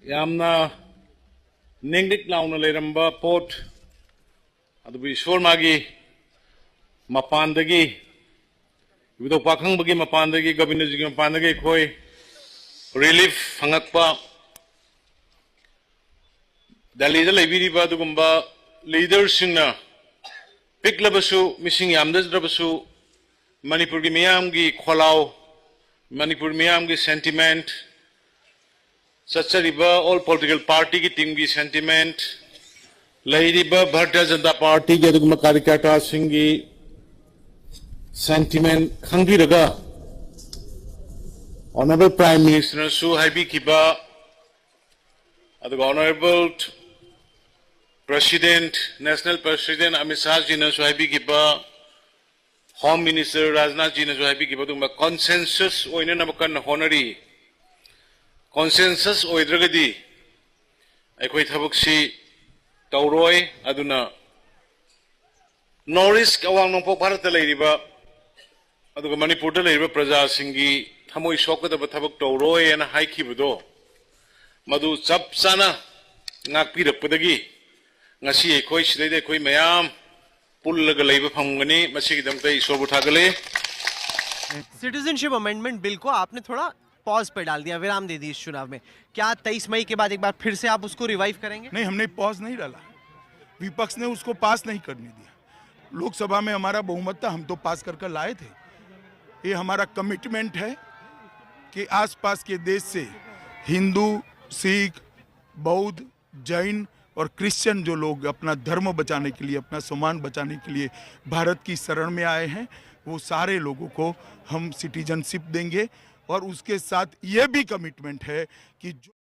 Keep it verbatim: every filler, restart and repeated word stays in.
ꯌꯥꯝꯅ ꯅꯤꯡꯂꯤꯛ ꯂꯥꯎꯅ ꯂꯩꯔꯝꯕ ꯄꯣꯠ ꯑꯗꯨꯕꯨ ꯏꯁꯣꯔ ꯃꯥꯒꯤ ꯃꯄꯥꯟꯗꯒꯤ, ꯏꯕꯨꯙꯧ ꯄꯥꯈꯪꯕꯒꯤ ꯃꯄꯥꯟꯗꯒꯤ, ꯒꯣꯕꯤꯟꯗꯖꯤꯒꯤ ꯃꯄꯥꯟꯗꯒꯤ ꯑꯩꯈꯣꯏ ꯔꯤꯂꯤꯐ ꯐꯪꯉꯛꯄ꯫ ꯗꯦꯜꯂꯤꯗ ꯂꯩꯕꯤꯔꯤꯕ ꯑꯗꯨꯒꯨꯝꯕ ꯂꯤꯗꯔꯁꯤꯡꯅ, ꯄꯤꯛꯂꯕꯁꯨ, ꯃꯤꯁꯤꯡ ꯌꯥꯝꯖꯗ꯭ꯔꯕꯁꯨ, ꯃꯅꯤꯄꯨꯔꯒꯤ ꯃꯤꯌꯥꯝꯒꯤ ꯈꯣꯜꯂꯥꯎ, ꯃꯅꯤꯄꯨꯔ ꯃꯤꯌꯥꯝꯒꯤ ꯁꯦꯟꯇꯤꯃꯦꯟꯠ, ꯆꯠꯆꯔꯤꯕ ꯑꯣꯜ ꯄꯣꯂꯤꯇꯤꯀꯦꯜ ꯄꯥꯔꯇꯤꯒꯤ ꯇꯤꯝꯒꯤ ꯁꯦꯟꯇꯤꯃꯦꯟꯠ, ꯂꯩꯔꯤꯕ ꯚꯥꯔꯇꯤꯌ ꯖꯅꯇꯥ ꯄꯥꯔꯇꯤꯒꯤ ꯑꯗꯨꯒꯨꯝꯕ ꯀꯥꯔꯤꯀꯥꯇꯥꯁꯤꯡꯒꯤ ꯁꯦꯟꯇꯤꯃꯦꯟꯠ ꯈꯪꯕꯤꯔꯒ, ꯑꯣꯅꯔꯦꯕꯜ ꯄ꯭ꯔꯥꯏꯝ ꯃꯤꯅꯤꯁꯇꯔꯅꯁꯨ ꯍꯥꯏꯕꯤꯈꯤꯕ, ꯑꯗꯨꯒ honourable president, national president Amit ꯁꯥꯍꯖꯤꯅꯁꯨ ꯍꯥꯏꯕꯤꯈꯤꯕ, ꯍꯣꯝ ꯃꯤꯅꯤꯁꯇꯔ ꯔꯥꯖꯅꯥꯊꯖꯤꯅꯁꯨ ꯍꯥꯏꯕꯤꯈꯤꯕ ꯑꯗꯨꯒꯨꯝꯕ ꯀꯟꯁꯦꯟꯁꯁ ꯑꯣꯏꯅꯅꯕ ꯀꯟꯅ ꯍꯣꯠꯅꯔꯤ꯫ ꯀꯟꯁꯦꯟꯁꯁ ꯑꯣꯏꯗ꯭ꯔꯒꯗꯤ ꯑꯩꯈꯣꯏ ꯊꯕꯛꯁꯤ ꯇꯧꯔꯣꯏ꯫ ꯑꯗꯨꯅ ꯅꯣꯔꯠ ꯏꯁ꯭ꯠ, ꯑꯋꯥꯡ ꯅꯣꯡꯄꯣꯛ ꯚꯥꯔꯠꯇ ꯂꯩꯔꯤꯕ ꯑꯗꯨꯒ ꯃꯅꯤꯄꯨꯔꯗ ꯂꯩꯔꯤꯕ ꯄ꯭ꯔꯖꯥꯁꯤꯡꯒꯤ ꯊꯃꯣꯏ ꯁꯣꯛꯀꯗꯕ ꯊꯕꯛ ꯇꯧꯔꯣꯏ ꯍꯥꯏꯅ ꯍꯥꯏꯈꯤꯕꯗꯣ, ꯃꯗꯨ ꯆꯞ ꯆꯥꯅ ꯉꯥꯛꯄꯤꯔꯛꯄꯗꯒꯤ ꯉꯁꯤ ꯑꯩꯈꯣꯏ ꯁꯤꯗꯩꯗ ꯑꯩꯈꯣꯏ ꯃꯌꯥꯝ ꯄꯨꯜꯂꯒ ꯂꯩꯕ ꯐꯪꯒꯅꯤ꯫ ꯃꯁꯤꯒꯤꯗꯃꯛꯇ ꯑꯩ ꯏꯁꯣꯔꯕꯨ ꯊꯥꯒꯠꯂꯤ꯫ सिटीजनशिप अमेंडमेंट बिल को आपने थोड़ा पॉज पे डाल दिया, विराम दे दी इस चुनाव में। क्या तेईस मई के बाद एक बार फिर से आप उसको रिवाइव करेंगे? नहीं, हमने पॉज नहीं डाला, विपक्ष ने उसको पास नहीं करने दिया। लोकसभा में हमारा बहुमत था, हम तो पास कर कर लाए थे। ये हमारा कमिटमेंट है कि आसपास के देश से हिंदू, सिख, बौद्ध, जैन और क्रिश्चियन जो लोग अपना धर्म बचाने के लिए, अपना सम्मान बचाने के लिए भारत की शरण में आए हैं, वो सारे लोगों को हम सिटीजनशिप देंगे। और उसके साथ ये भी कमिटमेंट है कि जो